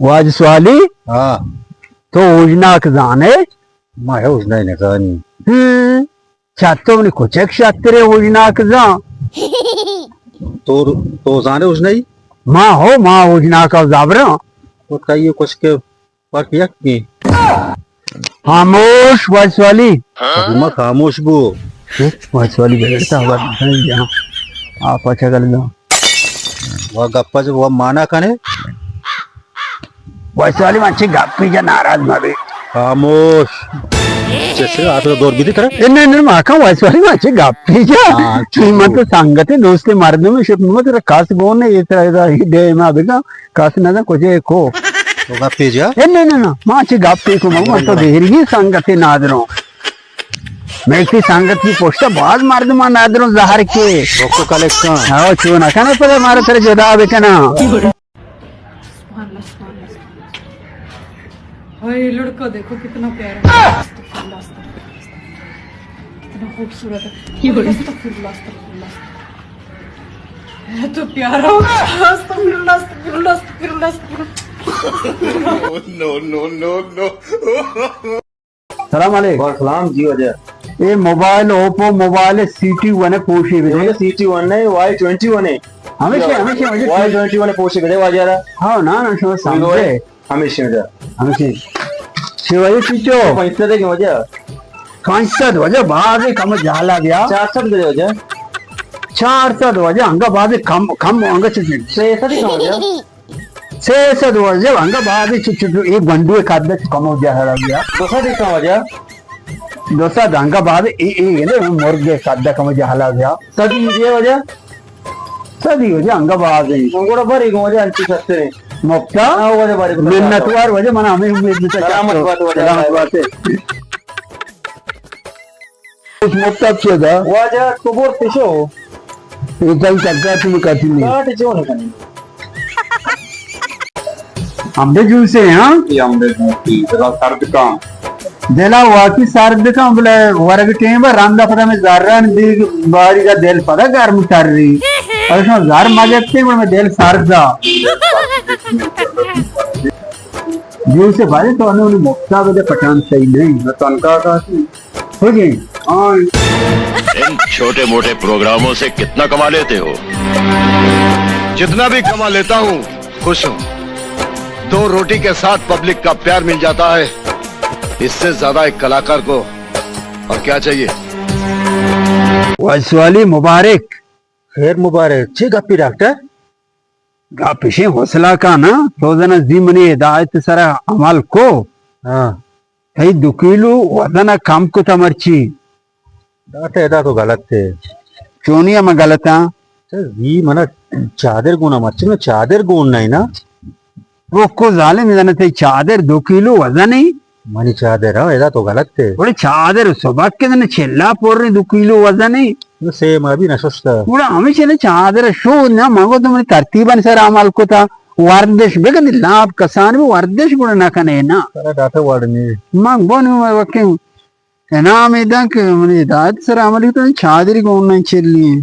واجہ سوالی؟ ہاں۔ تو اوژناک زانے؟ ما ہے اوژنائی نزانی۔ ہم۔ چہ تو منی کچک شترے اوژناک زان۔ تو، تو زانے اوژنائی؟ ما ہو، ما اوژناک زبراں۔ تو تئی کچک فرق یک کی۔ خاموش، واجہ سوالی۔ ما خاموش بو۔ واجہ سوالی بیٹھتا ہوا، ہاں۔ آپ اچھا کر دو۔ وہ گپا جو وہ مانا کنے۔ واجہ سوالی، من چی گپی جا، ناراض مبی۔ خاموش۔ چسے آپ دور گیتی ترا؟ اے نہ، نہ، ما کن واجہ سوالی، من چی گپی جا۔ ہاں، چی من تو سنگت دوست مردم شپ، من ترا کاس گون نے، یہ ترا ڈے ما بگا۔ کس نہ کجے کو۔ تو گپے جا؟ اے نہ، نہ، نہ، ما چی گپے کو، ما تو دیری سنگتے نادروں۔ میں تی سنگت کی پشت باز مردمان نادروں زہر کے۔ بکو کلیکشن۔ ہاں، چو نہ کنا پدا مارا ترا جدا بکنا۔ سبحان اللہ، سبحان اللہ، سبحان اللہ۔ ہائے، لڑکا دیکھو کتنا پیارا ہے۔ استغفر اللہ، استغفر اللہ، استغفر اللہ۔ کتنا خوبصورت ہے۔ استغفر اللہ، استغفر اللہ، استغفر اللہ۔ ہے تو پیارا۔ استغفر اللہ، استغفر اللہ، استغفر اللہ، استغفر اللہ۔ نو، نو، نو، نو۔ سلام علیکم۔ وعلیکم سلام جی واجہ۔ اے mobile Oppo mobile C T one پوشی بدے۔ سی ٹی ون ہے، وائی ٹوئنٹی ون ہے۔ ہمیشہ، ہمیشہ، ہمیشہ۔ وائی ٹوئنٹی ون پوشی بدے واجہ را۔ ہاں، نا، نا، شما سمجھے۔ ہمیشہ جا۔ ہمیشہ۔ چی واجہ چیچو؟ پانچ سد ہے واجہ۔ پانچ سد واجہ، بازی کم جہلا بیا۔ چار سد دے واجہ۔ چار سد واجہ، انگا بازی کم، کم انگا چیچو۔ سہ سد ہی کم واجہ۔ سہ سد واجہ، انگا بازی چیچو، ایک گنڈو ایک آدھ کم جہلا بیا۔ دو سد ہی کم واجہ۔ دو سد انگا بازی، اے، اے، اے، مرگ ایک آدھ کم جہلا بیا۔ سد ہی دے واجہ۔ سدی واجہ انگا باز ہیں۔ گوڑا بری گو واجہ انچی سستے ہیں۔ مفتا؟ ہاں، واجہ بری گو۔ منتوار واجہ، منا ہمیں امید بتا۔ سلامت بات واجہ۔ سلامت بات ہے۔ اس مفتا چیزا؟ واجہ تو بور پیشو۔ یہ تل تکا تم کاتی نہیں۔ کاٹ جو نہیں کرنی۔ امبے جوسے، ہاں؟ یہ امبے جوسے، دلا سرد کام۔ دلا واقعی سرد کام، بلے ورگ ٹیم رندا پدا میں زران دی باری دا دل پدا گرم تر رہی۔ اور شما زر مجتے، بلے میں دل سرد دا۔ جوسے بھائی تو انہوں نے مفتا بدے پٹھان صحیح نہیں۔ میں تنخواہ کا ہو جائیں۔ ہاں۔ ان چھوٹے موٹے پروگراموں سے کتنا کما لیتے ہو؟ جتنا بھی کما लेता हूँ, खुश हूँ। दो रोटी के साथ पब्लिक का प्यार मिल जाता है, इससे ज्यादा एक कलाकार को और क्या चाहिए? واجہ سوالی مبارک۔ خیر مبارک۔ چی گپی ڈاکٹر؟ گپ اشیں حوصلہ کا نا، تو زنا زی منی ہدایت سرا عمل کو۔ ہاں۔ تئی دو کیلو وزن ء کم کت ء مرچی۔ داتا ادا تو غلط ہے۔ چونی ء من غلط آں؟ چہ زی منا چادر گون ء مرچی، منا چادر گون نہ نا۔ روکو ظالم، زن تئی چادر دو کیلو وزن ہے۔ منی چادر، ہاں، ادا تو غلط ہے۔ بڑے چادر سبک کے زن چلا پر دو کیلو وزن ہے۔ نو سیم ابھی نہ ششتا۔ گڑا ہمیشہ نہ چادر شو نہ، من گو تو منی ترتیباں سر عمل کتا، ورزش بکن، لاپ کسان بھی ورزش گڑا نہ کنے نا۔ سر ڈاکٹر وارڈ میں۔ من گو نو وکیں انعام دن کہ منی ہدایت سر عمل کتا، چادری گون نہ چلی۔